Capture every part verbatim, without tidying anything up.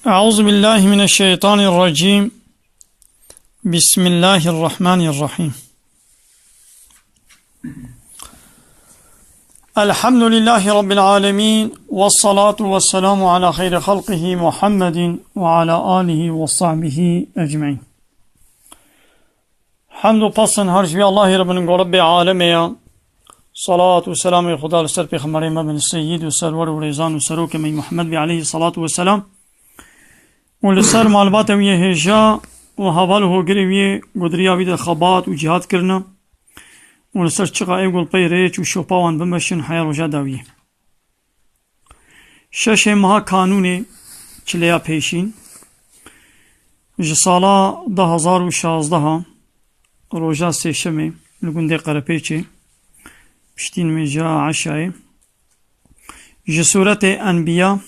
أعوذ بالله من الشيطان الرجيم. بسم الله الرحمن الرحيم. الحمد لله رب العالمين، والصلاة والسلام على خير خلقه محمد وعلى آله وصحبه أجمعين. Hemd û pesn her ji vî Allahê re bin, ku Rebbê alemê ya. Salat û selamê Xuda li ser pêxemberê me bin, seyyid û serwer û rêzan û serokê me Muhammed bî aleyhî salatu ve selam. Û li ser malbata wî yê hêja û heval û hogirê wî yê ku di riya wî de xebat û cîhad kirine. Û li ser çiqa ê ku li pey rêç û şopa wan bimeşin heya roja dawiyê. Şeşê meha Kanûnê, çileya pêşîn, ji sala du hezar û şazdeh, roja sêşemê, li gundê Qerepêçê, piştî nimêja eşayê, ji Sûretê Enbiya,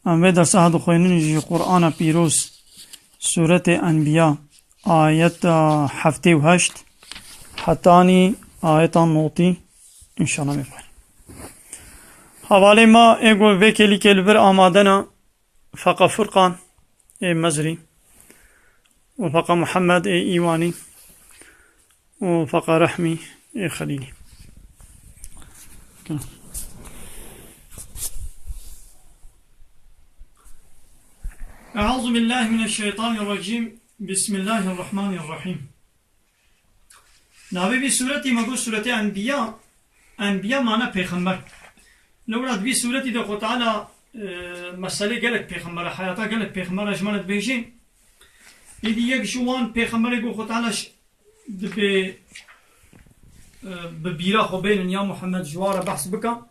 em vê dersa dixwînin ji Qur'ana Pîroz, Sûretê Enbiya, ayeta heftê û heşt hetanî ayeta notî, înşallah bê xwînin. Hevalê me ê ku vê kêlîkê li vir amade ne, Feqa Furqan ê Mezrî û Feqa Muhammed ê Îwanî û Feqa Rehmî ê Xelîlî. Euzu billahi mineşşeytanirracim. Bismillahirrahmanirrahim. Navê vî sûretî me got sûretê Enbiya. Enbiya mane pêxember. Lewra di vî sûretî de Xwe Teala, e, meselê gelek pêxembera, heyata gelek pêxembera ji me re dibêjê. Êdî yek ji wan pêxemberê ku Xwe Teala ş-, dibê, e, bi bîra xwe bênin ya Muhammed ji wan re behs bika.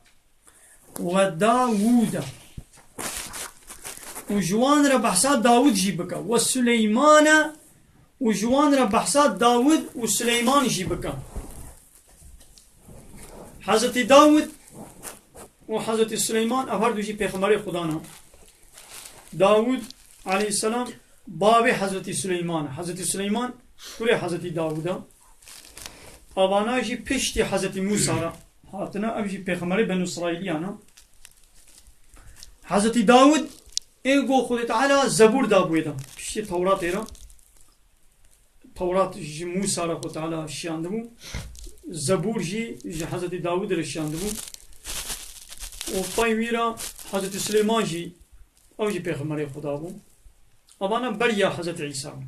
We Dawûd e. Û ji wan re behsa Dawûd jî bike. We Suleyman e û ji wan re behsa Dawûd û Suleyman jî bike. Hezretî Dawûd û Hezretî Suleyman ev her du jî pêxemberê Xudan e. Dawûd aleyhisselam bavê Hezretî Suleyman e. Hezretî Suleyman kurê Hezretî Dawûd e. Avana jî piştî Hezretî Mûsa re hatine, ev jî pêxemberê Benû Îsraîliyan e. Hezretî Dawûd ê ku Xwedê Teala Zebûr dabû wê de, piştî Tewratê re. Tewrat ji Mûsa re Xwedê Teala şiyandibû. Zebûr jî ji Hezretî Dawûd re şiyandibû. Û pey wî re Hezretî Suleyman jî, ew jî pêxemberê Xuda bû. Avana beriya Hezretî Îsa bû.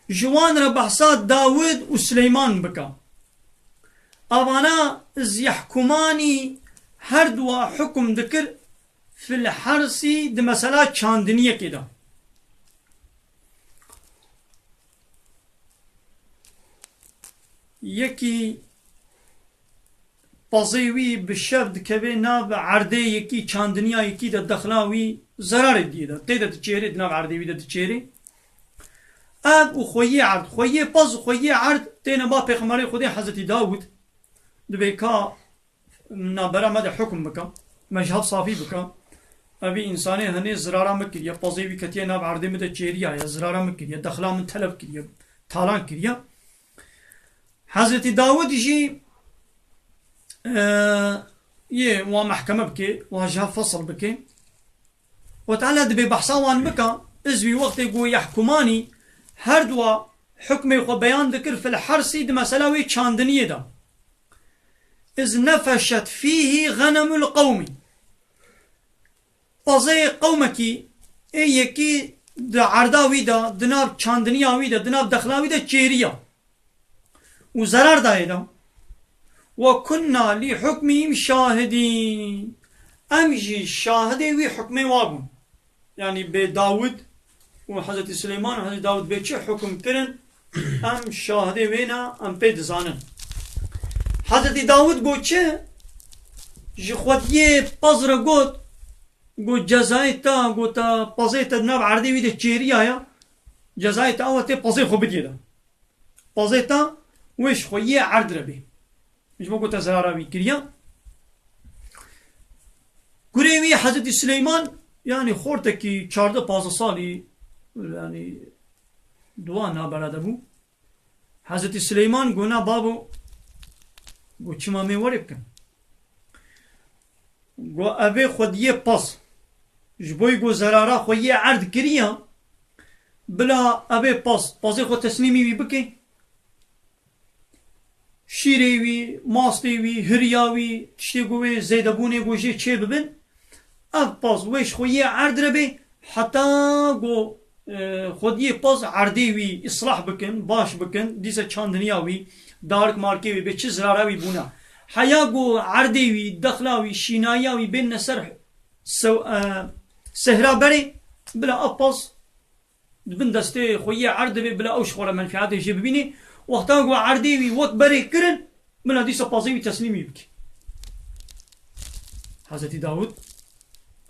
Ji wan re behsa Dawid û Sileyman bike. Avana zî yehkumanî her dua hukum dikir fil hersî di mesela çandiniyekê de. Yekî pezê wî bi şev dikeve nav erdê yekî, çandiniya yekî de, dexla wî zerarê diyê de. Tê de diçêrê, di nav erdê wî de diçêrê. Ev û xweyê erd, xweyê pez û xweyê erd têne ba Pêxemberê Xwedê Hezretî Dawud. Dibê ka navbera me de hukm bike, me ji hev safî bike. Evî însanê henê zirara min kiriye, pezê wî ketiye nav erdê min de çêriyaye, zirara min kiriye, dexla min telef kiriye, talan kiriye. Hezretî Dawud jî, e, yê wan mehkeme bike, wan ji hev fesil bike. Xwedê Teala dibê behsa wan bike, iz wî wextê ku yehkumanî her dua hukmê xwe beyan dikir fil hersî di mesela wê çandiniyê de. Iz nefeşet fîhî xenemul qewmî. Pezê qewmekî ê yekî di erda wî de, di nav çandiniya wî de, di nav dexla wî de çêriya û zerar dayê de. Ve kunna lî hukmîhîm şahidîn. Em jî şahidê wî hukmê wa bûn. Yanî bê Dawud û Hezretî Sileyman û Hezretî Dawud bê çi hukum kirin, em şahidê wê ne, em pê dizanin. Hezretî Dawud got çi? Ji xwediyê pez re got, got cezayê te, got te pezê te di nav erdê wî de çêriya ya, cezayê te ew e tê pezê xwe bidiyê de. Pezê te wê ji xweyê erd re bê. Ji bo ku te zerara wî kiriye. Kurê wî Hezretî Sileyman, yanî xortekî çardeh pazdeh salî, yanî duwa nabera de bû. Hezretî Sileyman got, na babo, got çima mê werê bikin. Got evê xwediyê pez. ji bo ku zerara xwe yê erd kiriya, bila evê paz, pazê xwe teslîmî wî bike. Şîrê wî, mastê wî, hiriya wî, tiştê ku wê zêdebûnê ku jê çê bibin, ev paz wê ji xwe yê erd re bê, heta ku, e, xwediyê paz erdê wî îslah bikin, baş bikin, dîsa çandiniya wî, darik markê wî bê, çi zirara wî bûna. Heya ku erdê wî, dexla wî, şînayiya wî bênine ser sew-, e, sehra berê, bila ev paz di bin destê xwe yê erd de bê, bila ew ji xwe re menfîetê jê bibînê. Wexta ku erdê wî wek berê kirin, bila dîsa pazê wî teslîmî bike. Hezretî Dawud,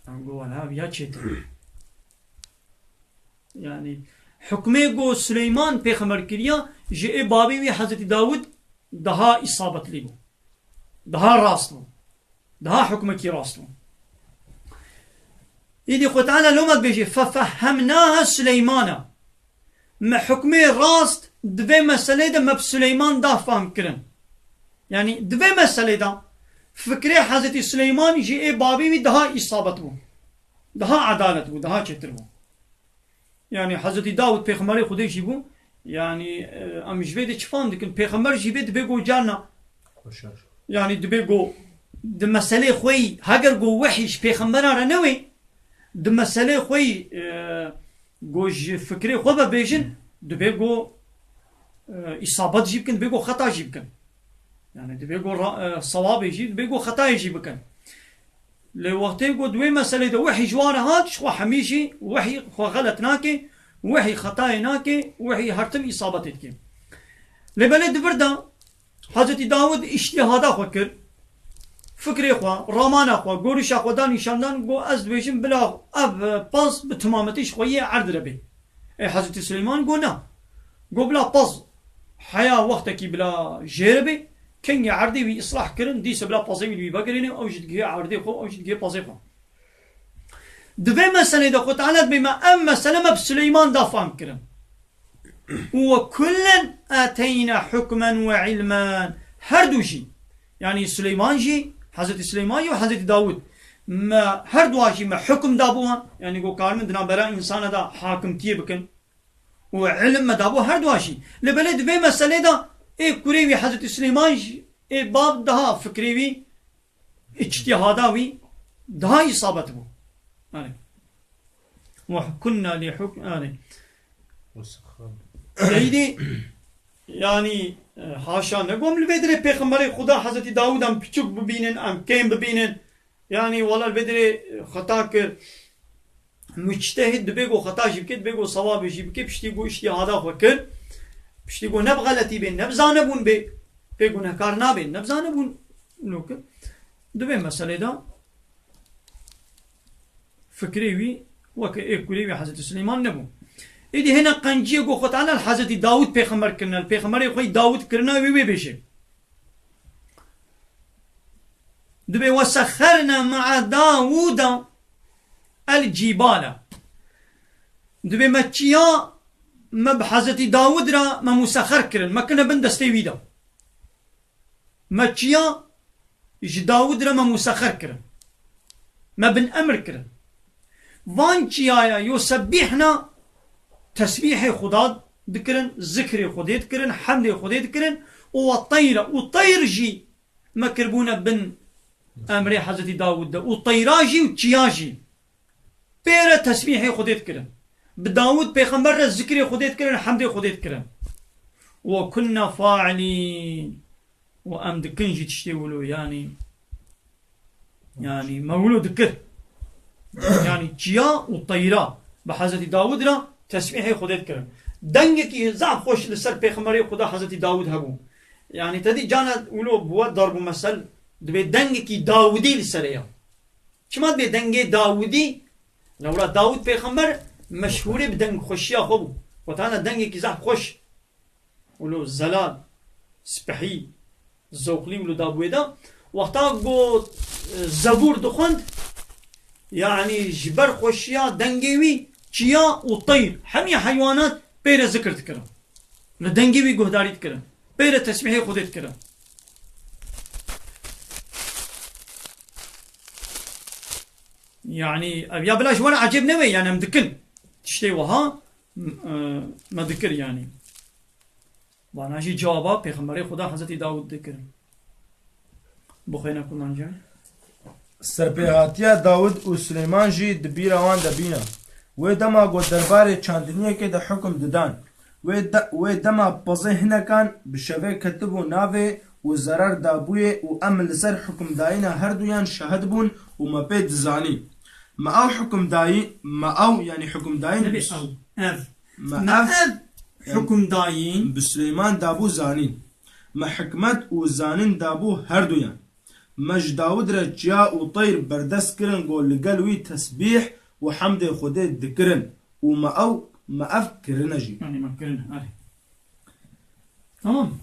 em got, wela, ev ya çêtir. Yani, hukmê ku Suleyman pêxember kiriya, ji ê babê wî Hezretî Dawud daha îsabetlî bû. Daha rast bû. Daha hukmekî rast bû. Îdî Xwe Teala loma dibêje, "Fefehhemnaha Süleymana." Me hukmê rast di vê meselê de me bi Suleyman da fehm kirin. Yani di vê meselê de fikrê Hezretî Suleyman ji ê babê wî daha îsabet bû. Daha edalet bû, daha çêtir bû. Yani Hezretî Dawud pêxemberê Xwedê jî bû. Yani, e, em ji vê de çi fam dikin? Pêxember jî bê dibe ku carna. Xweşar. Yani dibe ku di meselê xwe yî, heger ku wehî ji pêxembera re newê, di meselê xwe yî, e, ku ji fikrê xwe ve bêjin, dibe ku, e, îsabet jî bikin, dibe ku xeta jî bikin. Yani dibe ku ra-, e, sewabê jî, dibe ku xetayê jî bikin. Lê wextê ku di wê meselê de wehî ji wan re hat, ji xwe hemî jî wehî xwe xelet nake, wehî xetayê nake, wehî her tim îsabetê dike. Lê belê di vir de Hezretî Dawud îştîhada xwe kir, fikrê xwe, ramana xwe, gorişa xwe da nîşandan, got, "Ez dibêjim bila ev, e, paz bi timametî ji xwe yê erd re bê." Ê Hezretî Suleyman got, "Na." Got, "Bila paz heya wextekî bila jê re bê, kengê erdê wî îslah kirin, dîsa bila pazê wî li wî vegerîne, ew jî digihê erdê xwe, ew jî digihê pazê xwe." Di vê meselê de Xwe Teala dibê me, ev mesele me bi Suleyman da fehm kirin. "Û we kullen ateyna hukmen we ilmen." Her du jî, yani Suleyman jî, Hezretî Suleyman jî û Hezretî Dawud, me her dua jî me hukm dabû wan, yani ku karimin di navbera însana da hakimtiyê bikin. Û ilim me dabû her dua jî. Lê belê di vê meselê de ê kurê wî Hezretî Suleyman jî, ê bab daha fikrê wî, îçtîhada wî daha îsabet bû. Yani, "Ve kunna li huk-", yani. Seydî, yani, e, haşa, ne gom li vê dirê pêxemberê Xuda Hezretî Dawud em piçûk bibînin, em kêm bibînin. Yani, wala li vê dirê, e, xeta kir. Muçtehid dibe ku xeta jî bike, dibe ku sewabê jî bike, piştî ku îştîhada xwe kir, piştî ku ne bi xeletî bê, ne bi zanebûn bê, pê gunehkar nabê, ne bi zanebûn lo kir. Di vê meselê de fikrê wî weke ê kurê wî Hezretî Suleyman nebû. Êdî hene qenciyê ku Xwe Teala li Hezretî Dawud pêxember kirine, li pêxemberê xwe yî Dawud kirine, wî wê bêje. Dibê, "Ve sexxerna ma'a Dawuda el cibala." Dibê me çiya me bi Hezretî Dawud re me musexer kirin, me kirine bin destê wî de. Me çiya ji Dawud re me musexer kirin. Me bin emir kirin. Van çiyaya yusebbihna tesbîhê Xuda dikirin, zikrê Xwedê dikirin, hemdê Xwedê dikirin û we teyra û teyr jî me kiribûne bin emrê Hezretî Dawud de û teyra jî û çiya jî pê re tesbîhê Xwedê dikirin. Bi Dawud pêxember re zikrê Xwedê dikirin, hemdê Xwedê dikirin. Ve kunna failîn. Û em dikin jî tiştê wilo, yanî, yanî me wilo dikir. Yanî çiya û teyra bi Hezretî Dawud re tesbîhê Xwedê dikirin. Dengekî zaf xweş li ser pêxemberê Xuda Hezretî Dawud hebû. Yanî te dî cana wilo bi we darb û mesel dibê dengekî Dawudî li serê ya. Çima dibê dengê Dawudî? Lewra Dawud pêxember meşhûrê bi dengxweşiya xwe bû. Wetana dengekî zaf xweş. Wilo zelal, spehî, zewqlî wilo dabûyê de. Wexta got, e, Zebûr dixwend, yanî ji ber xweşiya dengê wî çiya û teyr, hemî heywanat pê re zikir dikirin. Li dengê wî guhdarî dikirin. Pê re tesbîhê Xwedê dikirin. Yanî, ev ya bila ji wan ecêb nebe, yanî em dikin. Tiştê wiha, m-, e, me dikir, yanî. Vana jî cewaba Pêxemberê Xuda Hezretî Dawud dikirin. Bixwêne Kurmancî. Serpêhatiya Dawud û Silêman jî di bîra wan de bîne. Wê dema ku derbarê çandiniyekê de hukum didan. Wê de-, wê dema pezê hinekan bi şevê ketibû navê û zerar dabûyê û em li ser hukimdayîna herduyan şahid bûn û me pê dizanî. Me ew hukimdayî, me ew, yanî hukimdayîn Nebê bi ew. Ev. Me Me ev, ev yanî hukimdayîn. Bi Silêman dabû zanîn. Me hikmet û zanin dabû herduyan. Me ji Dawid re çiya û teyr berdest kirin ku li gel wî tesbîh û hemdê Xwedê dikirin û me ew, me ev kirine jî. Yanî me kirine, erê. Tamam.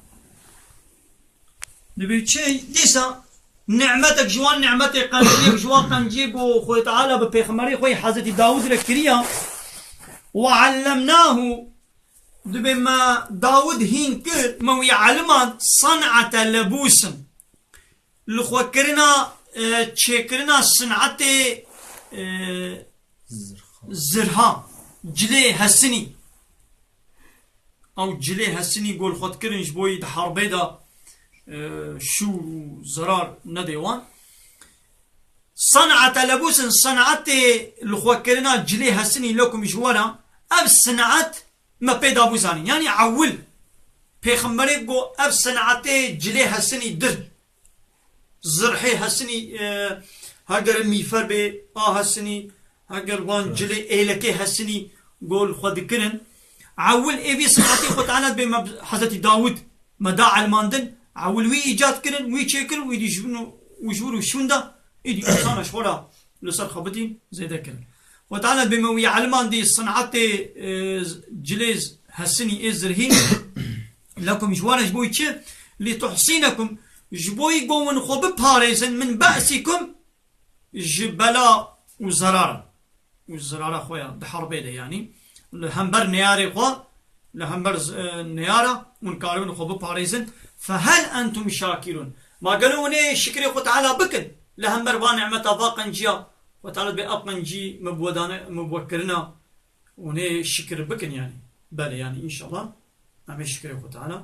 Dibê çi? Dîsa nimetek ji wan nimetê qenciyek, ji wan qenciyê ku Xwedê Teala bi pêxemberê xwe yê Hezretî Dawid re kiriya. Ve allemnahu, dibê me Dawid hîn kir, me wî elimand san'ete lebusin. Li xwe kirina, e, çêkirina sinetê, e, Zirha. Zirha, cilê hesinî. Ew cilê hesinî gol xwe dikirin ji bo yî di herbê de, e, şûr û zerar nedê wan. San'ete lebusin, san'etê li xwe kirina cilê hesinî lekum ji we re, ev sinet me pê dabû zanîn. Yanî ewil Pêxemberê got, ev senatê cilê hesinî dir, zirhê hesinî, e, heger mîfer bê, a hesinî, heger van cilê êlekê hesinî gol xwe dikirin. Ewil ê vî senatê xwe Teala dibê me Hezretî Dawud me da elmandin. Ewil wî îcad kirin, wî çêkirin, wî dî ji bin û, û ji wir û şûnda, îdî însana ji xwe re li ser xwe bidîn, zêde kirin. Xwe Teala dibê me wî elmandî senatê, e, cilê hesinî ê zirhî. Lekum ji wan re ji bo çi? Li tuhsînekum, ji bo go hûn xwe biparêzin, min be'sîkum, ji bela û zerara. Û zerara xwe ya di herbê de, yanî li hember neyarê xwe, li hember z-, e, neyara hûn karibin xwe biparêzin. Fehel entum şakirun. Ma gelo hûn ê şikrê xwe Teala bikin li hember va nimeta, va qenciya? Xwe Teala dibê ev qencî me bi we dane, me bi we kirina. Hûn ê şikir bikin yanî. Belê yanî înşallah. Em ê şikrê Xwe Teala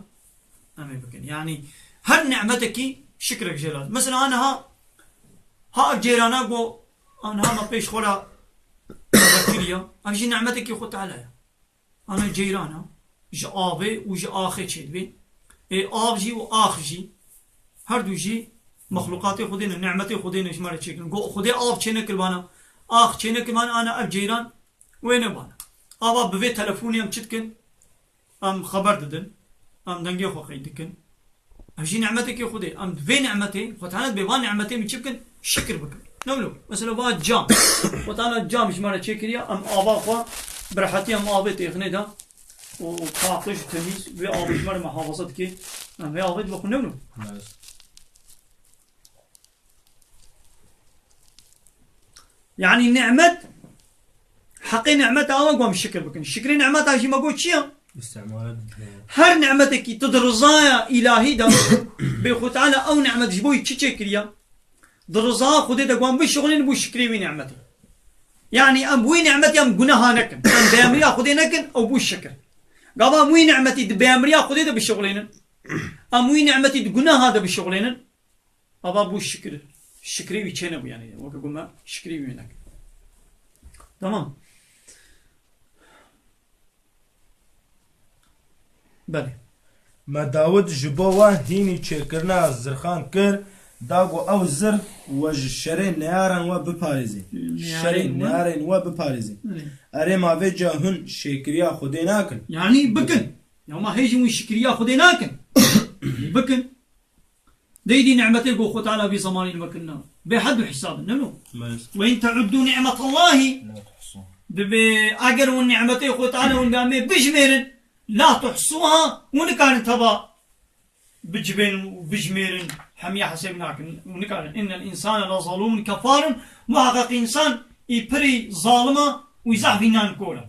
em ê bikin. Yanî her nimetekî şikrek jê lazim. Mesela aniha ha ev cêrana go aniha me pêş xwe re vekiriya. Ev jî nimetekî Xwe Teala ye. Ana ceyrana ji avê û ji axê çêdibê. Ê av jî û ax jî her du jî mexlûqatê Xwedê ne, nimetê Xwedê ne ji me re çêkirin. Go Xwedê av çê nekiribana, ax çê nekiribana, ana ev ceyran wê nebana. Ava bi vê telefonê em çi dikin? Em xeber didin. Em dengê xwe qeyd dikin. Ev jî nimetekê Xwedê. Em di vê nimetê, Xwe Teala dibê van nimetê min çi bikin? Şikir bikin. Ne wilo? Mesela va cam. Xwe Teala cam ji me re çêkiriya, em ava xwe bi rehetî em avê têxinê de û paqij, temîz, vê avê ji me re muhafaza dike. Em vê avê dibixwin, ne wilo? Evet. Yanî nimet, heqê nimeta awa ku em şikir bikin. Şikrê nimeta jî me got çi ya? Îstimare bikin. Her nimetekî tu di rizaya îlahî de bê Xwe Teala ew nimet ji bo yî çi çêkiriya? Di rizaya Xwedê de ku em bişixulînin bû şikrê wî nimetê. Yanî em wî nimetê em guneha nekin. Em bêemriya Xwedê nekin, ew bû şikir. Gava em wî nimetî di bêemriya Xwedê de bişixulînin. Em wî nimetî di guneha de bişixulînin. Ava bû şikir. Şikrê wî çênebû yanî. Weke ku me şikrê wî nekir. Tamam. Belê. Me Dawid ji bo wan hînî çêkirina zirxan kir, da ku ew zirh we ji şerê neyaran we biparêzê. Şerê Neyarên we? Neyarên we biparêzê. Belê. Erê ma vêca hûn şêkiriya Xwedê nakin? Yanî bikin. Ya ma hê jî hûn şikiriya Xwedê nakin. Bikin. Deydî nimetê ku Xwe Teala vî zemanî li me kirina. Bê hed û hesab in, ne no? Maalesef. Ve in teuddu ni'metallahi. La tuhsuha. Dibê eger hûn nimetê Xwe Teala hûn bi em ê bijmêrin, la tuhsuha, hûn nikarin teva bicibênin û bijmêrin, hemiya hesêb nakin, hûn nikarin. Innel insane la zalumun kefarun, muheqeq însan î pirî zalim e û î zehf înan kor e.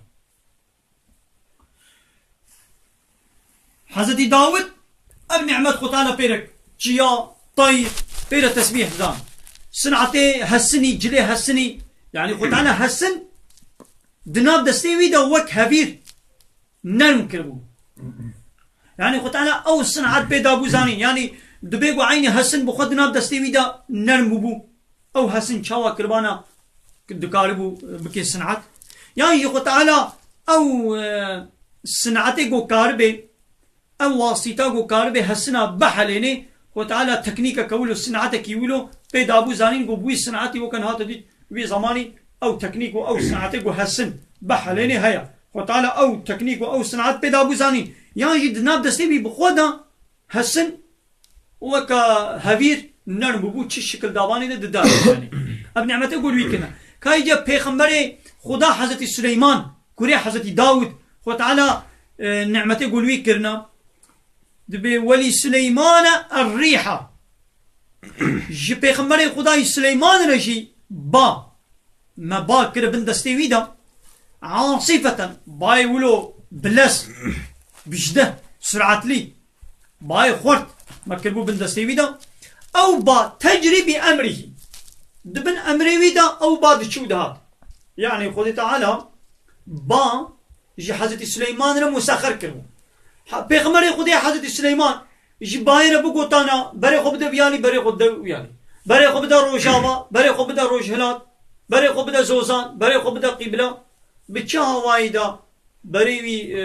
Hezretî Dawid ev nimet Xwe Teala pê re çiya, tayr, pê re tesbîh didan. Sinatê hesinî, cilê hesinî, Yani Xwe Teala hesin di nav destê wî de wek hevîr nerm kiribû. Yani Xwe Teala ew sinat pê dabû zanîn. Yani dibê ku eynî hesin bi xwe di nav destê wî de nerm bûbû. Ew hesin çawa kiribana dikaribû bike sinat. Yan jî Xwe Teala ew, e, sinatê ku karibê, ew wasîta ku karibê hesina bihelênê, Xwe Teala teknîkeke wilo, sinatekî wilo pê dabû zanîn ku bi wî sinatî weke niha te dît, wî zemanî ew teknîk û ew sinatê ku hesin bihelênê heye. Xwe Teala ew teknîk û ew sinat pê dabû zanîn. Yan jî di nav destê wî bi xwe de hesin weke hevîr nerm bûbû, çi şikil davanê de dida yani. Ev nîmetê ku li wî kirine. Ka îca pêxemberê Xuda Hezretî Suleyman, kurê Hezretî Dawud, Xwe Teala, e, nîmetê ku li wî kirine. Dibê welî Suleymane er-rîha. Ji pêxemberê Xwedayî Suleyman re jî ba, me ba kir bin destê wî de. Asîfeten, bayê wilo bilez, bijdeh, suratlî. Bayê xurt me kiribû bin destê wî de. Ew ba tecrî bi emrihî. Di bin emrê wî de ew ba diçû dihat. Yani Xwedê Teala ba ji Hezretî Suleyman re musexer kiribû. Ha, Pêxemberê Xwedê Hezretî Suleyman ji bayê re bigotana, berê xwe bide wiyalî, berê xwe bide wiyalî. Berê xwe bide rojava, berê xwe bide rojhilat, berê xwe bide zozan, berê xwe bide qîbla. Bi çi hawayî de berê wî, e,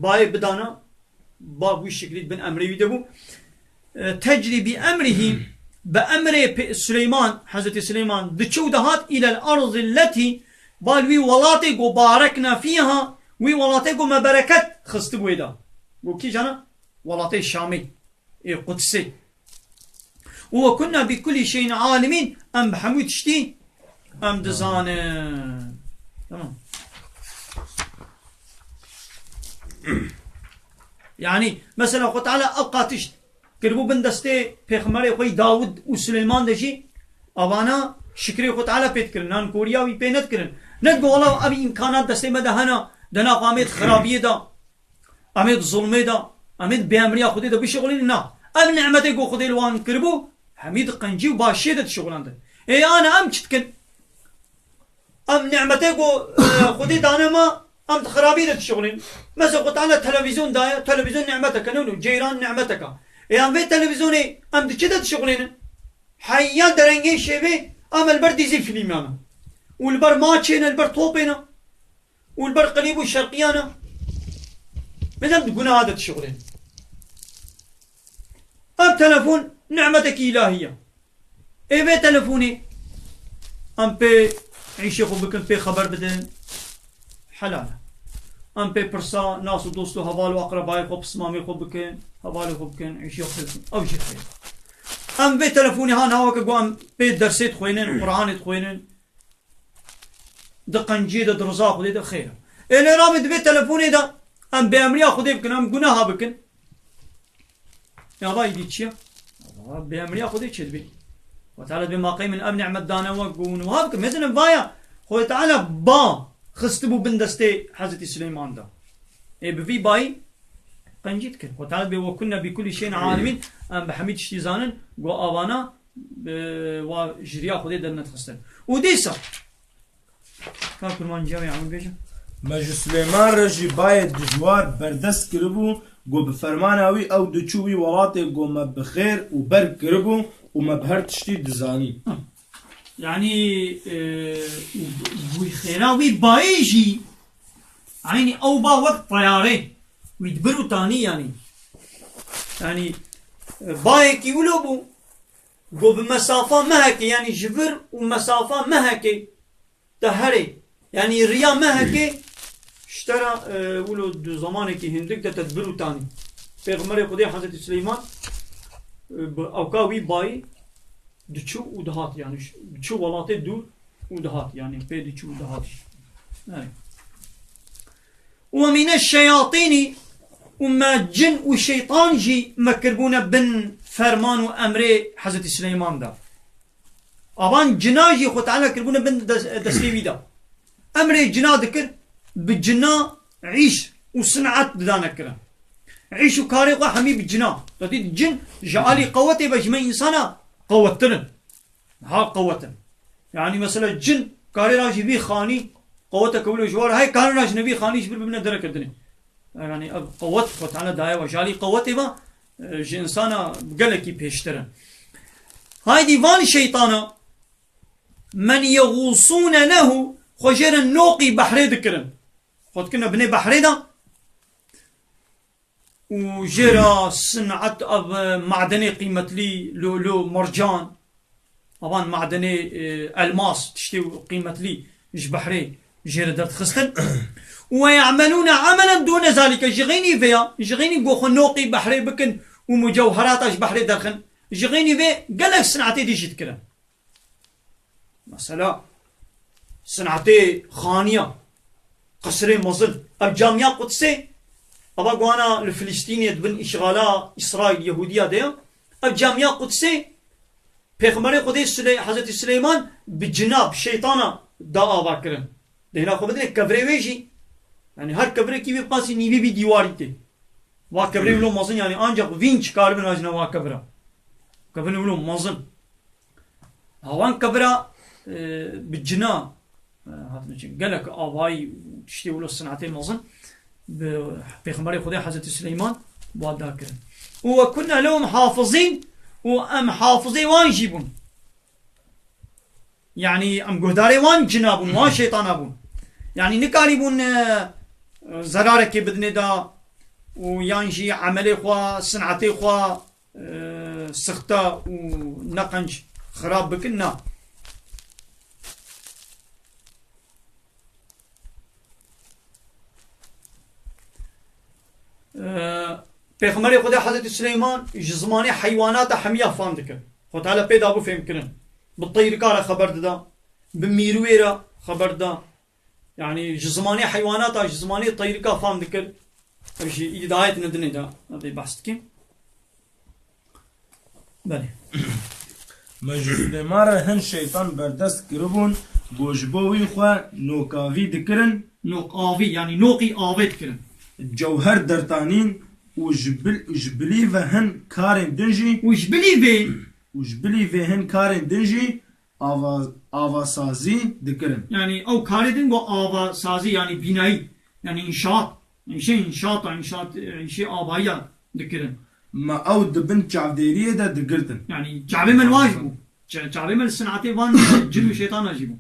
bayê bidana? Ba wî şiklî bin emrê wî de bû. E, tecrî bi emrihî, bi emrê Pê-, Suleyman, Hezretî Suleyman, diçû dihat îlel erdî letî, ba li wî welatê ku barekna fîha, wî welatê ku me bereket xistibû wê de. Ku kîjan e? Welatê Şamê, ê Qudsê. Û we kunna bi kulî şeyin alimîn, em bi hemû tiştî em dizanin. Tamam. Yani, mesela Xwe Teala ev qatiş kiribû bin destê pêxemberê xwe yî Dawud û Suleyman de jî, avana şikrê Xwe Teala pê dikirin, nankoriya wî pê nedikirin. Nedigo, wela ev îmkanat destê me de hene, dena xwe em ê di xirabiyê de, em ê di zulmê de, em ê di bêemriya Xwedê de bişixulînin, na. Ev nîmetê ku Xwedê li wan kiribû, hemî di qencî û başiyê de dişixulandin. Ê, ana em çi dikin? Em nîmetê ku, e, Xwedê dane me, em di xirabî de dişixulînin. Mesela Xwe Teala televîzyon daye, televîzyon nîmeteke, ne wilo, ceyran nîmeteke. Ê, em vê televîzyonê em di çi de dişixulînin? Heya derengê şevê em li ber dîzî fîlmê ne. Û li ber maçê ne, li ber topê ne. Û li ber qilîb û şerqiyan e. Em di gunaha de dişixulînin. Ev telefon nîmetekî îlahî ye. Ê vê telefonê em pê îşê xwe bikin, pê xeber bidin, helal e. Em pê pirsa nas û dost û heval û aqrebayê xwe, pismamê xwe bikin, hevalê xwe bikin, îşê xwe bikin. Ew jî xêr e. Em vê telefonê ha niha weke ku em pê dersê dixwînin, Quranê dixwînin, di qenciyê de, di riza Xwedê de xêr e. Ê lê rabê di vê telefonê de em bêemriya Xwedê bikin, em gunaha bikin. Ya va îdî çi ye? Ya va bêemriya Xwedê çê dibê? Xwe Teala dibê ma qey min ev nîmet dane we ku hûn wiha bikin. Mezinim vaya Xwedê Teala ba xistibû bin destê Hezretî Suleyman de. Ê bi vî bayî qencî dikin. Xwe Teala dibê we kunne bi kulî şeyin alimîn, em bi hemî tiştî zanin, ku avana, e, wa ji riya Xwedê dernedixistin. Û dîsa, ka kurmanciya wê, Emin bêje. Me ji Suleyman re jî bayê dijwar berdest kiribû, ku bi fermana wî ew diçû wî welatê ku me bi xêr û ber kiribû û me bi her tiştî dizanî. Hı. Yani, e, wî xêra wî bayê jî, eynî ew ba wek teyarê, wî dibir û tanî yani. Yani, e, bayekî wilo bû, ku bi mesafa mehekê, yani ji vir û mesafa mehekê te herê, yani riya mehekê, ji te re, e, wilo di zamanekî hindik de te dibir û tanî. Pêxemberê Xwedê Hezretî Suleyman, e, bi ewka wî bayî diçû û dihat, yani ş-, diçû welatê dûr û dihat, yani pê diçû û dihat. Evet. Û mîne şeyatînî û me cin û şeytan jî me kirbûne bin ferman û emrê Hezretî Suleyman de. Avan cina jî Xwe Teala kirbûne bin des-, destê wî de. Emrê cina dikir, bi cina îş û sinat didane kirin. Îş û karê xwe hemî bi cina. Dadî cin ji alî qewetê ve ji me însana qewettir in. Ha qewet in. Yani mesela cin Karê ra jî vî xanî, qeweteke wilo ji war heye, karê ra ji ne vî xanî ji bir bibine dereke dinê. Yani ev qewet Xwe Teala daye we. Ji alî qewetê ve, e, ji insana gelekî pêştir e. Haydî van şeytana, men yegûsûne lehu, xwe jê re noqî behrê dikirin. Xwe dikirine binê behrê de. Û jê re sin'et ev, e, madenê qîmetlî, lûlû, mercan, avan madenê, e, elmas, tiştê qîmetlî ji behrê jê re derdixistin. Û we ye'melûne emelen dûne zalîke, ji xeynî vêya, ji xeynî go xwe noqî behrê bikin û mucewherata ji behrê derxin, ji xeynî vê gelek sin'etê dî jî dikirin. Mesela, sin'etê xaniya, qisrê mezin. Ev Camiya Qudsê, ava guhana li Filistînê di bin îşxala Îsraîl, Yehûdiya de ya. Ev Camiya Qudsê, Pêxemberê Xwedê Suley-, Hezretî Suleyman bi cina, bi şeytana da ava kirin. Dêhna xwe bidine kevirê wê jî. Yani her kevirekî wê qasî nîvî bî dîwarî tê. Va kevirê wilo mezin, yani ancak vîn çikaribin hajine va kevira. Kevirê wilo mezin. Hawan kevira, e, bi cina, e, hatine çi, gelek avayî û tiştê wilo sinetê mezin bi Pêxemberê Xwedê Hezretî Suleyman wa da kirin. Û we kunna lehum hafizîn, û em hafizê wan jî bûn. Yani em guhdarê wan cina bûn, wan şeytana bûn. Yani nikarîbûn, e, zerarekê bidinê da û yan jî emelê xwe, sinetê xwe, e, sixta û neqenc xirab bikin, na. E, Pêxemberê Xwedê Hezretî Suleyman ji zimanê heywanata hemiya fam dikir. Xwe Teala pê dabû fêhmkirin. Bi teyrika re xeber dida, bi mîrûyê re xeber dida. Yani ji zimanê heywanata, ji zimanê teyrika fam dikir. Ev jî îdî dayetine dinê de, ev ê behs dikin. Belê. Me ji Sulêman re hin şeytan berdest kiribûn, ku ji bo wî xwe nokavî dikirin. Nokavî, yani noqî avê dikirin. Cewher dertanîn û ji bil-, ji bilî ve hin karên din jî. Û ji bilî vê. Û ji bilî vê hin karên din jî ava-, avasazî dikirin. Yani ew karê din ku avasazî, yani bînayî, yani înşaat. Îşê înşaata, înşaat, îşê avayiya dikirin. Me ew di bin çavdêriyê de digirtin. Yani çavê me li wan jî bû. Ça-, çavê me li sinatê van cin û şeytana jî bû.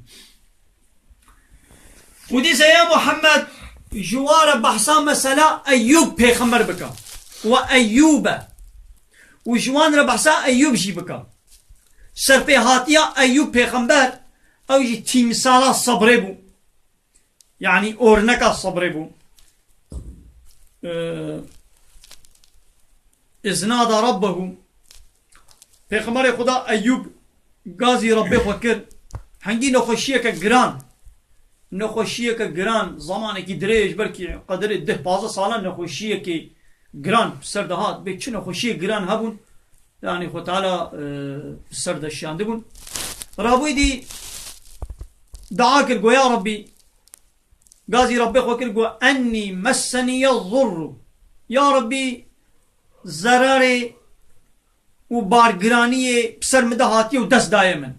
Û dîse ya Muhammed, ji wa re behsa mesela Eyyûb pêxember bike. Ve Eyyûbe. Û ji wan re behsa Eyyûb jî bike. Serpêhatiya Eyyûb pêxember, ew jî tîmsala sebrê bû. Yani orneka sebrê bû. Ee, iznada Rabbehu. Pêxemberê Xuda Eyyûb gazî Rabbê xwe kir. Hengî nexweşiyeke giran. Nexweşiyeke giran, zamanekî dirêj, belkî qedirê deh pazdeh salan nexweşiyekê giran bi ser de hat. Bê çi nexweşiyê giran hebûn. Yani Xwe Teala, e, bi ser de şiyandibûn. Rabûyî dî dua kir, got, ya Rabbî, gazî Rabbê xwe kir, got, ennî messeniye zurru. Ya Rabbî, zerarê û bargiraniyê bi ser min de hatiye û dest daye min.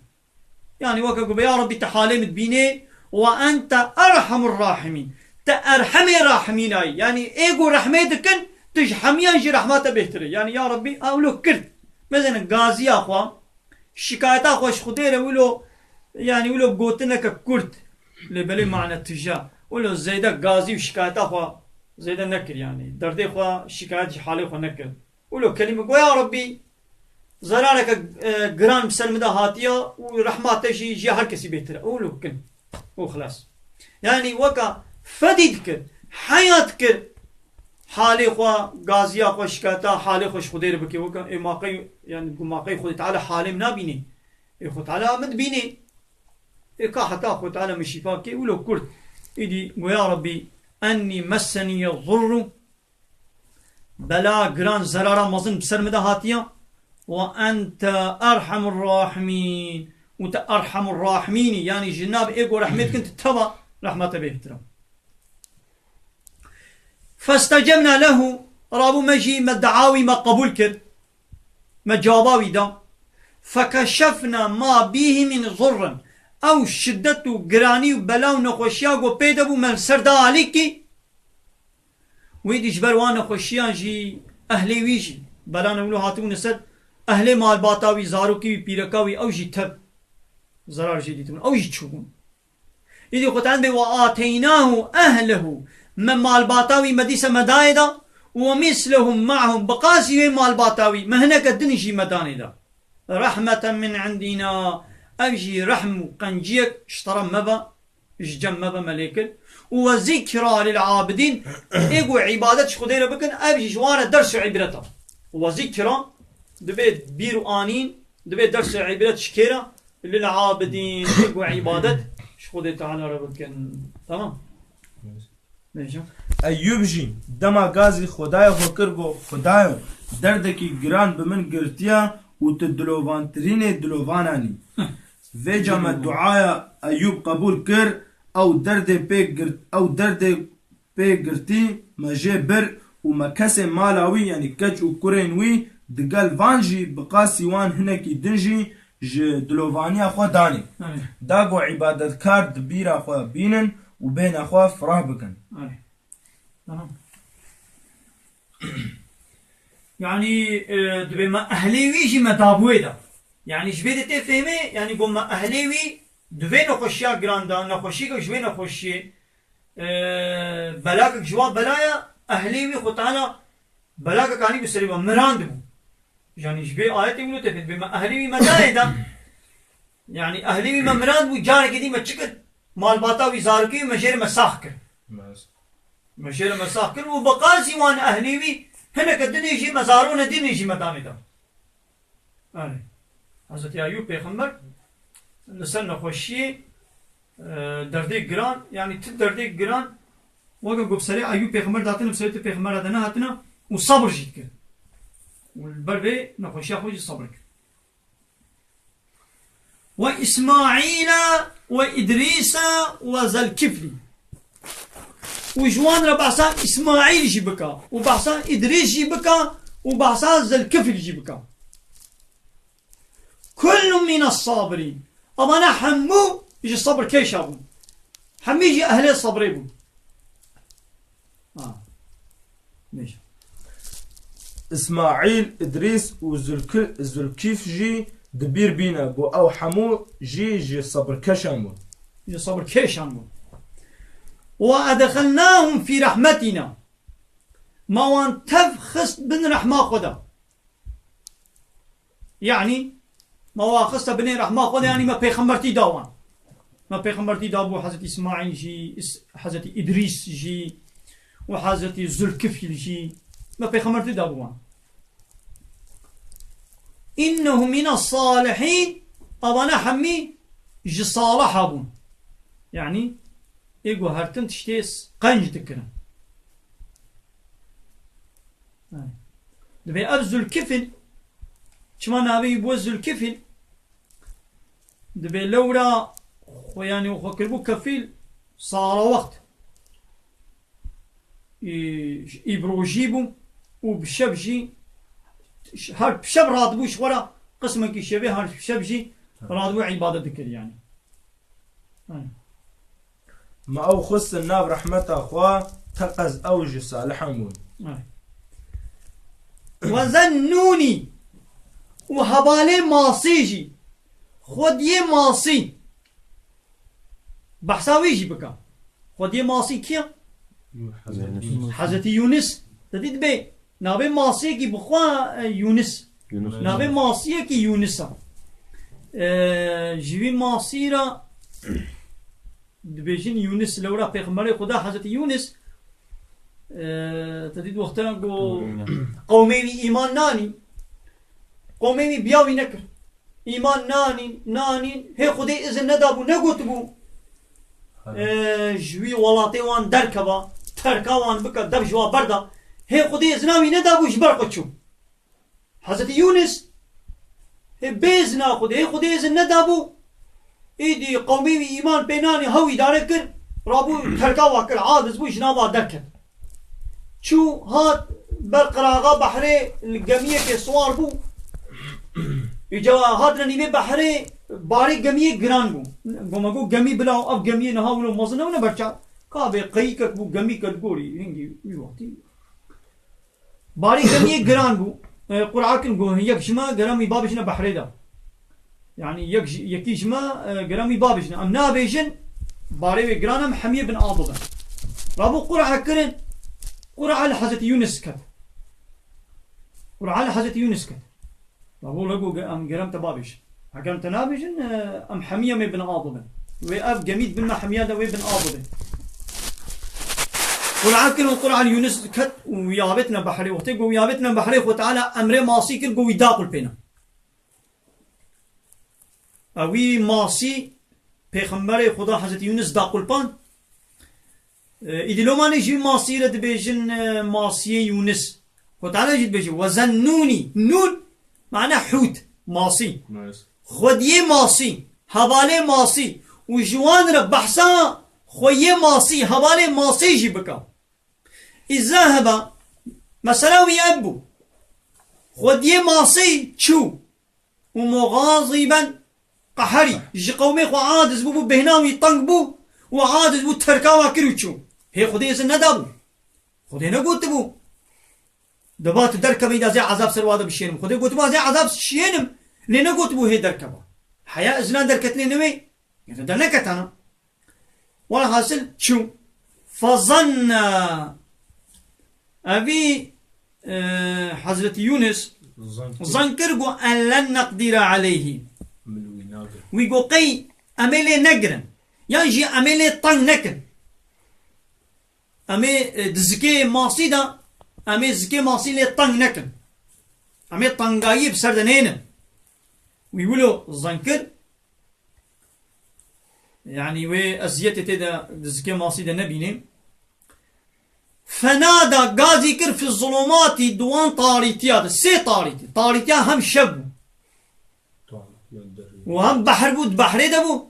Yani weke ku be, ya Rabbî, tu halê min dibînê, we ente erhamur rahimîn. Tu erhemê rahimîn ayî. Yani ê ku rehmê dikin, tu ji hemiyan jî rehma te bêhtir e. Yani ya Rabbî, a wilo kir. Mezenin gaziya xwe, şikayeta xwe ji Xwedê re wilo, yani wilo gotineke kurt. Lê belê mane tija. Wilo zêde gazî û şikayeta xwe zêde nekir yani. Derdê xwe, şikayet ji halê xwe nekir. Wilo kelîme go, ya Rabbî, zerareke, e, giran bi ser min de hatiya û rehma te jî ji ya her kesî bêhtir e. Wilo kin. Û xilas. Yani weka fedî dikir, heya dikir, halê xwe, gaziya xwe, şikayeta halê xwe ji Xwedê re bike. Weka ê maqey, yani gu maqey Xwedê Teala halê min nabînê. Ê Xwedê Teala min dibînê. Ê ka heta Xwedê Teala min şîfa kê, wilo kurt. Îdî go, ya Rabbî, ennî messeniye zurru. Bela giran, zerara mezin bi ser min de hatiye. Ve ente erhamur rahimîn. Û te erhamur rahimînî, yani ji nav ê ku rehmê dikin, tu teva rehma te bêhtir e. Festecebna lehu, rabû me jî me dua wî me qebûl kir. Me cewaba wî da. Fekeşefna ma bîhî min zurrin. Ew şiddet û giranî û bela û nexweşiya ku pê de bû me li ser da alîkî. Wî dî ji ber wan nexweşiyan jî ehlê wî jî bela ne wilo hatibûne ser ehlê malbata wî, zarokê wî, pîreka wî, ew jî tev zerar jê dîtibûn. Ew jî çûbûn. Îdî Xwedê bê we ateynahu ehlehu. Me malbata wî me dîse me dayê da. Û we mislehum ma'hum. Bi qasî wê malbata wî me hineke din jî me danê da. Rehmeten min indina. Ev jî rehm û qenciyek ji tera me be, ji cem me be me lê kir. Û we zikra lil abidîn. Ê ku îbadet ji Xwedê re bikin, ev jî ji wan re ders û îbret e. We zikra, divê bîr û anîn, divê ders û îbret ji kê re? Lil abidîn, ê ku îbadet ji Xwedê Teala re bikin. Tamam. Bêje. Eyûb jî dema gazî Xwedayê xwe kir, got, Xwedayo, derdekî giran bi min girtiye û tu dilovantirînê dilovanan î. Vêca me duaya Eyûb qebûl kir, ew derdê pê girt, ew derdê pê girtî me jê bir û me kesê mala wî, yanî keç û kurên wî, digel van jî bi qasî wan hinekî din jî ji dilovaniya xwe danê. Erê. Da ku îbadetkar di bîra xwe bînin û bêhna xwe fireh bikin. Erê. Tamam. Yanî, e, dibê me ehlê wî jî me dabûyê da. Yanî ji vê de tê fêhmê, yanî ku me ehlê wî di vê nexweşiya giran de, nexweşî ku ji vê nexweşiyê, e, belakek ji wa belaya, ehlê wî Xwe Teala belakek anî bi serê me, mirandibû. Yanî ji vê ayetê wilo tê fêhmê, dibê me ehlê wî me dayê da. Yanî ehlê wî me mirandibû, carekê dî me çi kir? Malbata wî, zarokê wî me jê re me sax kir. Maz. Me jê re me sax kir û bi qasî wan ehlê wî hineke dinê jî me zarone dinê jî me danê da. Erê. Hezretî Eyûb pêxember li ser nexweşiyê, e, derdê giran, yanî ti derdê giran, weke ku bi serê Eyûb pêxember de hatine, bi serê ti pêxember de nehatine û sebir jî dikir. Û li ber vê nexweşiya xwe jî sebir kir. Ve Îsmaîla ve Îdrîsa ve Zelkiflî. Û ji wan re behsa Îsmaîl jî bika, û behsa Îdrîs jî bika, û behsa Zelkifl jî bika. Kullun mînes sabirîn. Evana hemû ji sebirkêşa bûn. Hemî jî ehlê sebrê bûn. Ha. Bêje. Îsmaîl, Îdrîs û Zulki-, Zulkîf jî di bîr bîne ku ew hemû jî ji sebirkeşan bûn. Ji sebirkêşan bûn. Ve edxelnahum fî rehmetîna. Me wan tev xist bin rehma xwe de. Yanî, me wan xiste binê rehma xwe de, yanî me pêxembertî da wan. Me pêxembertî dabû Hezretî Îsmaîl jî, Îs-, Hezretî Îdrîs jî û Hezretî Zulkifl jî. Me pêxembertî dabû wan. Înnehu mîne salihîn, evana hemî ji saliha bûn. Yanî, ê ku her tim tiştê s-, qenc dikirin. Dibê ev Zulkifil, çima navê wî bû Zulkifil? Dibê lewra xwe, yanî xwe kiribû kefîl sara wext. Î-, îbrojî bû û bi şev jî, her bi şev radibû ji xwe re, qismekî şevê her bi şev jî radibû îbadet dikir yanî. Aynen. Me ew xistin nav rehmeta xwe, teqez ew ji salihan bûn. Aynen. Ve Zennûnî û hevalê Masî jî, xwediyê Masî. Behsa wî jî bika. Xwediyê Masî kî ye? Hezretî Yûnis. Hezretî Yûnis. Te dît bê. Navê masiyekî bi xwe, e, Yûnis. Yûnis. Navê masiyekî Yûnis e. E, ji vî masî re dibêjin Yûnis, lewra pêxemberê Xuda Hezretî Yûnis, e, te dît wexta ku qewmê wî îman nanî, qewmê wî biya wî nekir. Îman nanîn, nanîn, hê Xwedê izin nedabû, negotibû, e, ji wî welatê wan derkeva, terka wan bike, dev ji wan berda. Hê Xwedê izina wî nedabû, ji ber xwe çû. Hezretî Yûnis, hê bê izina Xwedê, hê Xwedê izin nedabû, îdî qewmê wî îman pê nanî, hew îdare kir, rabû terka wa kir, aciz bû, ji nav wa derket. Çû hat ber qiraxa behrê, li gemiyekê siwar bû. Îca hatine nîvê behrê, Barê gemiyê giran bû. Go me got gemî bila, ev gemiyê niha wilo mezin nebûne berçav. Ka bê qeyîkek bû, gemîke li gorî hingî wî wextî. Barê gemiyê giran bû. E, qur'a kirin, got yek ji me gerem wî babêjine behrê de. Yani yek ji, yekî ji me, e, gerem wî babêjine. Em nabêjin, barê wê giran em hemiyê bin av bibin. Rabû qur'a kirin, qur'a li Hezretî Yûnis ket. Qur'a li Hezretî Yûnis ket. Rabû le got, em gerem te babêjin. Heke em te nabêjin, e, em hemî em ê bin av bibin. Wê ev gemî di bin me hemiya de wê bin av bibin. Qur'a kirin û qur'a li Yûnis ket û wî avêtine behrê. Wextê ku wî avêtine behrê, Xwe Teala emrê masî kir, ku wî daqulpêne. Ew wî masî Pêxemberê Xuda Hezretî Yûnis daqulpan. E, îdî lomanê jî masî re dibêjin, e, masiyê Yûnis. Xwe Teala jî dibêje, "Ve zennûnî." Nûn, mane hût, masî. Nice. Xwediyê masî, hevalê masî û ji wan re behsa xweyê masî, hevalê masî jî bika. Îzaheba, mesela wî ev bû. Xwediyê masî çû. Û muxaziben qeherî. Ji qewmê xwe aciz bû, bû bêhna wî teng bû û aciz bû, terka wa kir û çû. Hê Xwedê izin nedabû. Xwedê negotibû, deba tu derkevî da zê ezab ser wa de bişênim. Xwedê gotibû, ez ê ezab şiyênim. Lê negotibû hê derkeva. Heya izina derketinê newê, ya da derneketana. Welhasil çû. Fezanna. Evî, e, Hezretî Yûnis Zan kir. Zan kir, got, "En len neqdîre aleyhî." Min wî nagir. Wî got, "Qey em ê lê negirin. Yan jî em ê lê teng nekin." Em ê, e, di zikê masî de, em ê zikê masî lê teng nekin. Em ê tengayiyê bi ser de nênin. Wî wilo zan kir. Yanî wê eziyetê tê de di zikê masî de nebînê. Fenada, gazî kir, fi zulumati, di wan tarîtiya de. Sê tarîtî. Tarîtiya hem şev bû. Û hem behr bû, di behrê de bû.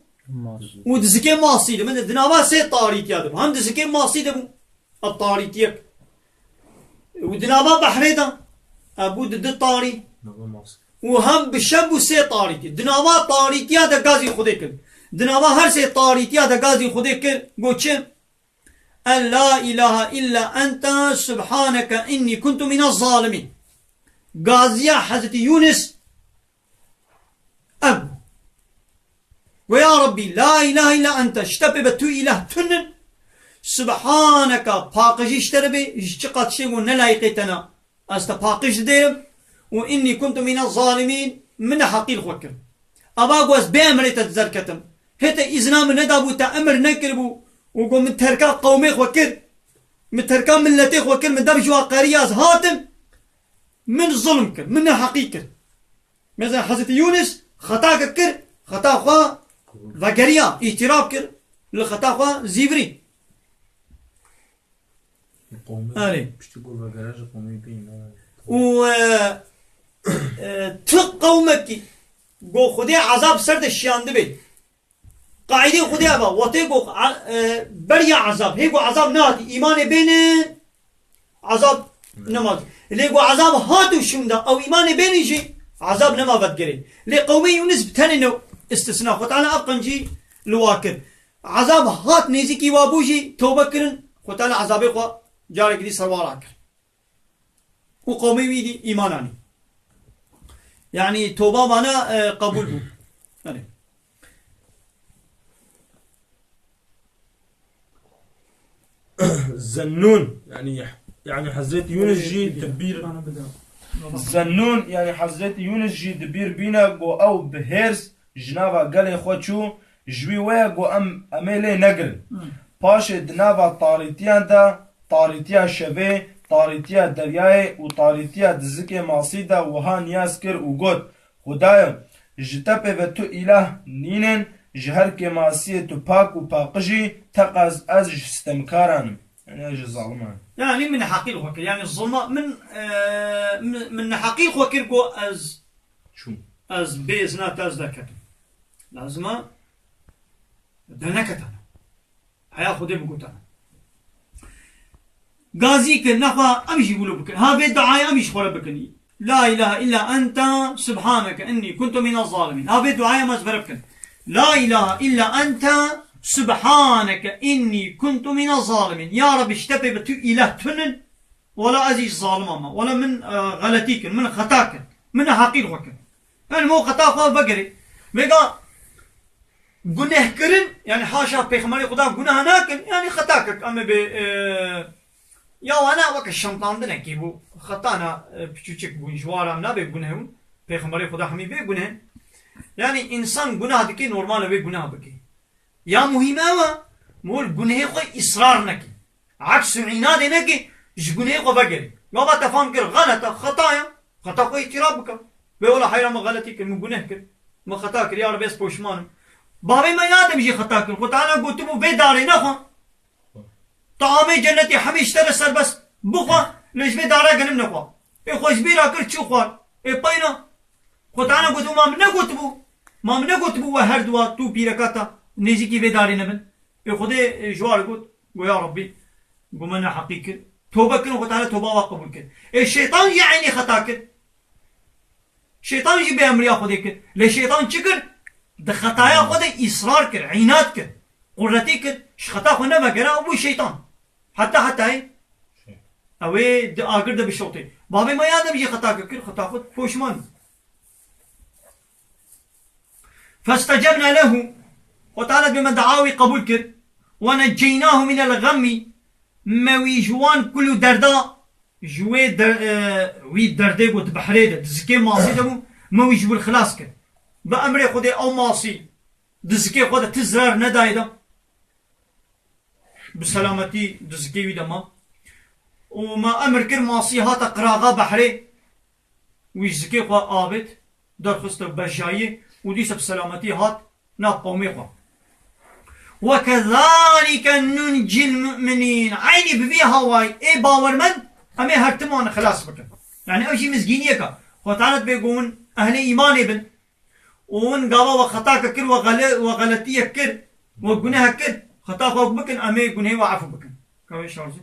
Û di zikê masî de. Min di nava sê tarîtiya de bû. Hem di zikê masî de bû. Ev tarîtiyek. Û di nava behrê de. Ev bû di du tarî. Û hem bi şev bû sê tarîtî. Di nava tarîtiya de gazî Xwedê kir. Di nava her sê tarîtiya de gazî Xwedê kir. Got çi? En la ilahe illa ente subhaneke inni kuntu mine zalimîn. Gaziya Hezretî Yûnis ev bû. Go ya Rabbî, la ilahe illa ente, ji te pê ve tu îlah tunin, subhaneke, paqijî ji te re bê, ji çiqa tiştê ku ne layîqê te ne, ez te paqij didêrim, û innî kuntu mîne zalimîn, min neheqî li xwe kir. Ava ku ez bê emrê te derketim, hê te îzna min nedabû, te emir nekiribû, û ku min terka qewmê xwe kir, min terka miletê xwe kir, min dev ji wa qeriya ez hatim, min zulm kir, min neheqî kir. Mesela Hezretî Yûnis xetake kir, xeta xwe vegeriya, îtîraf kir, li xeta xwe zîvirî. Qewmê Erê. Piştî ku vegere ji qewmê bîn, erê. Û, e, e, tu qewmekî go Xwedê ezab ser de şiyandibe. Qaîdê Xwedê eva, wextê ku, e, beriya ezab, hê ku ezab nehatî, îmanê bêne, ezab nema. Lê ku ezab hat û şûnda, ew îmanê bêne jî, ezab nema vedigere. Lê qewmê Yûnis bi tenê ne istisna. Xwe Teala ev qencî li wa kir. Ezab hat nêzîkî wa bû jî, tewbe kirin, Xwe Teala ezabê xwe carekî dî ser wa rakir. Û qewmê wî dî îman anî. Yanî toba vana, e, qebûl bû. Erê. Zennûn, yanî, yanî Hezret Yûnis jî di bîr, Zennûn, yanî Hezret Yûnis jî di bîr bîne, go ew bi hêrs ji nava gelê xwe çû, ji wî weye go em, em ê lê negirin. Hmm. Paşê di nava tarîtiyan de, tarîtiya şevê, tarîtiya deryayê û tarîtiya dizikê masî de wiha niyaz kir û got, Xudayo, ji te pê ve tu îlah nînin, ji her kêmasiyê tu pak û paqij î, teqez ez ji sitemkaran im. Yanî ez ji zaliman im. Yanî min heqî li xwe kir. Yanî zulma min, e, min, min heqî li xwe kir, got ez Çûm. Ez bê izna te ez derketim. Lazim e derneketana. Heya Xwedê bigotana. Gazî kir, nexwe em jî wilo bikin. Ha vê duayê em jî xwe re bikin. La ilahe illa ente subhaneke inni kuntu mine zalimin. Ha vê duaya me ez bere bikin. La ilahe illa ente subhaneke inni kuntu mine zalimin. Ya Rabbi, ji te pê bi tu îlah tunin. Wela ez jî zalim ama. Wela min, e, xeletî kir, min xeta kir. Min neheqî li xwe kir. Yani min xeta xwe vegerê. Vêga gunehkirin, yani haşa Pêxemberê Xuda guneh nakin, yani xeta kir. Em ê bê, e, ya wana weke şemtandinekê bû. Xetana, e, piçûçik bûn, ji wan re em nabê guneh bûn. Pêxemberê Xuda hemî bê guneh. Yani însan gunah dike, normal e wê gunah bike. Ya muhîm ew e, mol gunehê xwe îsrar neke. Aks û înadê neke, ji gunehê xwe vegerê. Gava te fam kir, xelet e, xeta ye, xeta xwe îtiraf bike. Bê wela heyra min xeletî kir, min guneh kir. Min xeta kir, ya Rebbi ez poşman im. Bavê me Adem jî xeta kir. Xwe Teala gotibû, vê darê nexwe. Taamê cennetê hemî ji te re serbest. Bixwe, lê ji vê dara genim nexwe. Ê xwe ji bîra kir, çû xwar. Ê peyna. Xwe Teala gotibû, ma min negotibû. Ma min negotibû we her duwa tu pîreka te nêzîkî vê darê nebin. Ê Xwedê, e, ji wan re got, got, ya Rabbî, got me neheqî kir. Tobe kirin, Xwe Teala toba wa qebûl kir. Ê şeytan jî eynî xeta kir. Şeytan jî bêemriya Xwedê kir. Lê şeytan çi kir? Di xetaya xwe de îsrar kir, înad kir. Quretî kir, ji xeta xwe nevegere, ew bû şeytan. Heta hetayê ew ê di agir de bişewtê. Bavê me Adem jî xeta kir, xeta xwe poşman. Festecebna lehu. Xwe Teala dibê me dua wî qebûl kir. Ve neceynahu minel xemmi. Me wî ji wan kul û derda, ji wê der-, e, wî derdê ku di behrê de, di zikê masî de bû, me wî ji wir xilas kir. Bi emrê Xwedê ew masî di zikê xwe de ti zirar nedayê de. Bi selametî di zikê wî de ma. Û me emir kir, masî hate qiraxa behrê, wî ji zikê xwe avêt, derxist û bejayî û dîsa bi selametî hat nav qewmê xwe. Ve kezalike nuncil mu'minîn. Eynî bi vî hawayî ê bawermend em ê her timan xilas bikin. Yani ew jî mizgîniyek e. Xwe Teala dibê ku hûn ehlê îmanê bin. Û hûn gava we xetake kir, we xele-, we xeletiyek kir, we gunehek kir, xeta xwe bikin, em ê gunehê we efû bikin. Ka wê şarzî.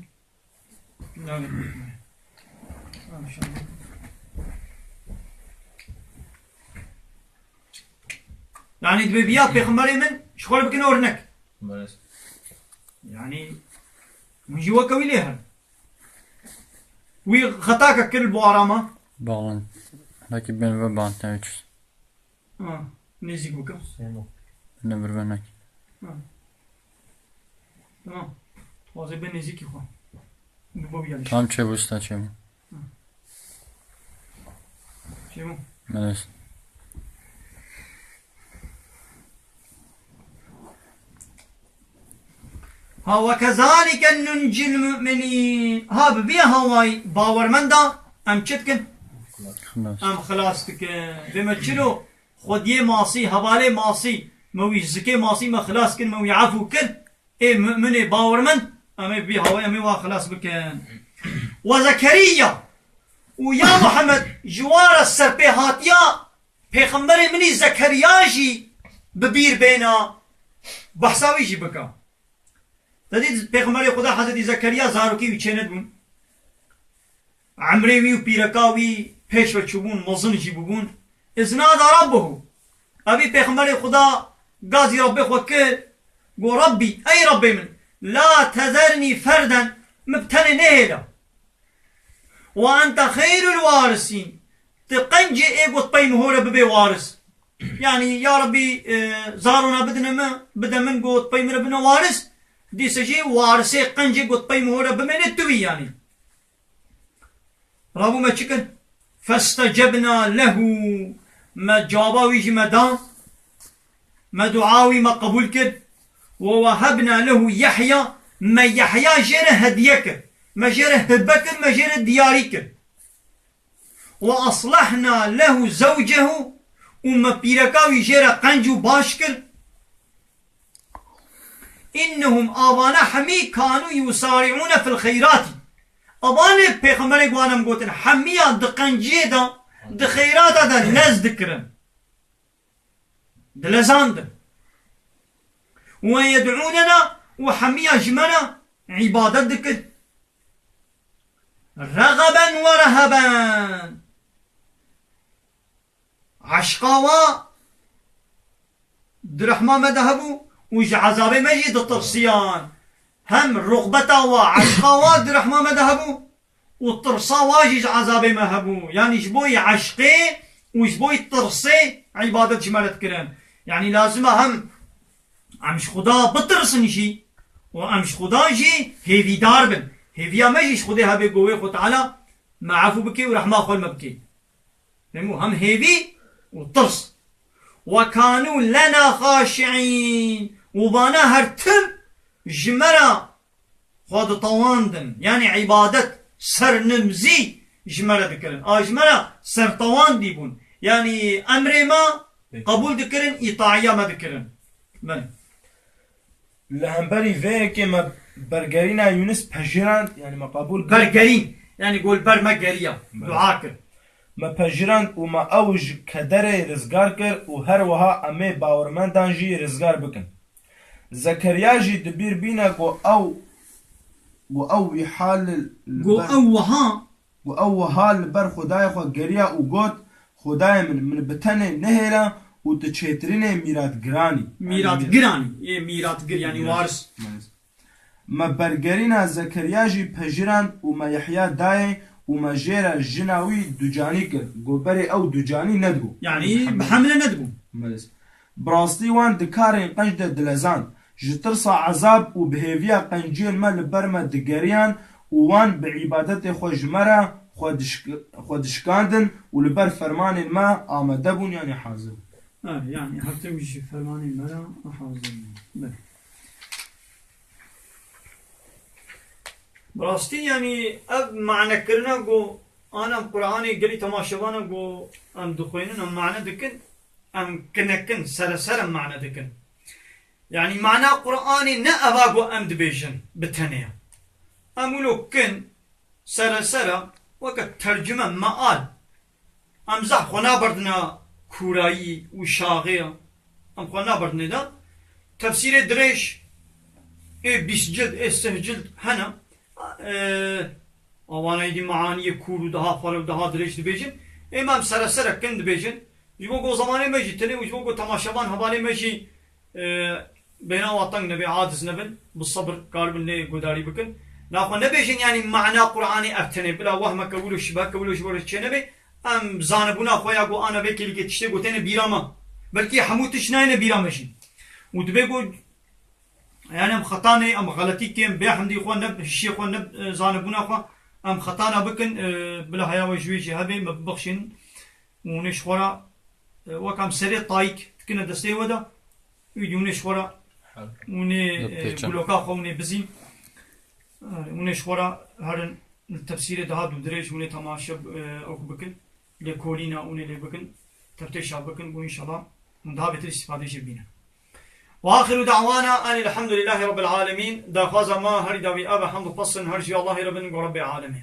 Yani dibê viya pêxemberê min ji xwe re bikin örnek. Belê. Yani hûn jî weke wî lê herin. Wî xetake kir li bo arama. Bağlan. Belki ben ve bağlantı üç. Ha, nêzîk bike. Sêmo. Ne bir ben. Ha. Tamam. Wazê be nêzîkî xwe. Bi bo gelişi. Tam çebusta çemo. Ha. Çemo. Meles. Ha, ve kezalike nuncil mu'minîn. Ha, bi vî hawayî bawermenda em çi dikin? Xilas. Em xilas dikin. Bê me çilo, xwediyê masî, hevalê masî, me wî zikê masî me xilas kir, me wî efû kir. Ê mu'minê bawermend, em ê bi vî hawayî em ê wan xilas bikin. Ve Zekeriya. Û ya Muhammed, ji wan re serpêhatiya Pêxemberê min î Zekeriya jî bi bîr bêna, behsa wî jî bike. Te dît Pêxemberê Xuda Hezretî Zekeriya zarokê wî çênedibûn. Emrê wî û pîreka wî pêş ve çûbûn, mezin jî bûbûn. Îznada Rabbuhu. Evî Pêxemberê Xuda gazî Rabbê xwe kir, got, Rabbî, ey Rabbê min, la tezernî ferden, min bi tenê nehêle. Ve ente xeyrul warisîn. Tu qencê ê got pey min hore bibê waris. Yani, ya Rabbî, e, zarona bidine min, bide min got pey min re bine waris. Dîse jî warisê qencê got pey min hore bimêne tu bî yani. Rabû me çi kir? Festecebna lehu. Me caba wî jî me da. Me dua wî me qebûl kir. Ve wehebna lehu Yehya. Me Yehya jê re hediye kir. Me jê re hibe kir, me jê re diyarî kir. Ve aslehna lehu zewcehu. Û me pîreka wî jê re qenc û baş kir. Innehum, avana hemî, kanu yusari'une fil xeyrati. Avanê pêxemberê guanem gotin, hemiya di qenciyê de, di xeyrata de lez dikirin. Dilezandin. Ve yed'ûnena, û hemiya ji me re îbadet dikir. Regaben ve rehaben. eşqa wa di rehma me de hebû û ji ezabê me jî ditirsiyan. Hem ruxbeta wa, eşqa wa di rehma me de hebû û tirsa wa jî ji ezabê me hebû. Yanî ji bo yê eşqê û ji bo yê tirsê îbadet ji me re dikirin. Yanî lazim e hem em ji Xuda bitirsin jî û em ji Xuda jî hêvîdar bin. Hêviya me jî ji Xwedê hebe, go wê Xwe Teala me efû bike û rehma xwe li me bike. Fehmû? Hem hêvî û tirs. "Ve kanu lena xaşi'în." Û vana her tim ji me re xwe ditewandin. Yanî îbadet, sernimzî ji me re dikirin. A ji me re sertewandî bûn. Yanî emrê me qebûl dikirin, îtaiya me dikirin. Belê. Li hemberî vê yekê me bergerîna Yûnis pejirand, yanî me qebûl kir. Bergerîn, yanî go li ber me geriya, Belê. dua kir. Me pejirand û me ew ji kederê rizgar kir û her wiha em ê bawermendan jî rizgar bikin. Zekeriya jî di bîr bîne ku ew, ku ew wî hal li Go ber ew wiha Û ew wiha li ber Xwedayê xwe geriya û got, "Xwedayê min, min bi tenê nehêle û tu çêtirînê mîratgiranî." Mîratgiranî, ê mîratgir, yanî Mîrat. waris. Me bergerîna Zekeriya jî pejirand û me Yehya dayê û me jê re jina wî ducanî kir. Go berê ew ducanî nedibû. Yanî bi hemle nedibû. Bi rastî wan di karên qenc de dilezand. Ji tirsa ezab û bi hêviya qenciyên me li ber me digeriyan û wan bi îbadetê xwe ji me re xwe dişk-, xwe dişkandin û li ber fermanên me amade bûn, yanî hazir bûn. Ha, yanî her tim ji fermanên me re hazir bûn. Belê. Bi rastî, yanî ev manekirina ku ana Qur'anê gelî temaşevana ku em dixwînin, em mane dikin, em kinekin, sereser em mane dikin. Yanî mana Qur'anê ne eva ku em dibêjin bi tenê ye. Em wilo kin, sereser e, weke tercime, meal. Em zehf xwe naberdine kûrayî û şaxê ye. Em xwe naberdine de. Tefsîrê dirêj, ê bîst cild, ê sih cild hene. Ee, awanayî dî meaniyê kûr û daha xwar û daha dirêj dibêjin. Ê me em sereser e kin dibêjin. Ji bo ku zemanê me jî tune û ji bo ku temaşevan hevalê me jî, e, bêhna wan teng nebe, aciz nebin, bi sebir karibin lê guhdarî bikin. Naxwe nebêjin, yanî mana Qur'anê ev tune, bila wehmeke wilo, şibeheke wilo ji bo re çê nebe. Em zanibûna xwe ya ku ana vê kêlîkê tiştê ku têne bîra me. Belkî hemû tişt nayêne bîra me jî. Û dibe ku Yanî em xeta nê, em xeletî kêm, bê hemdî xwe, ne hişê xwe, ne, e, zanibûna xwe, em xeta na bikin, e, bila heya we ji wê jî hebe, me bibexşînin. Û hûn ê ji xwe re, e, wek em serê tayîk dikine destê we de, wî dî hûn ê ji xwe re, hûn ê, e, bloka xwe hûn ê bizîn. E, hûn ê ji xwe re herin li tefsîrê daha dû dirêj hûn ê temaşe, e, ew bikin. Lêkolîna hûn ê lê bikin, teftêşa bikin, bo înşallah hûn daha bêtir îstîfadê jê bînin. Ve axiru da'wana enil hemdulillahî rabbil alemîn. Daxwaza me herî dawî ev e, hemd û pesin her ji Allahê re bin, go Rebbê alemê.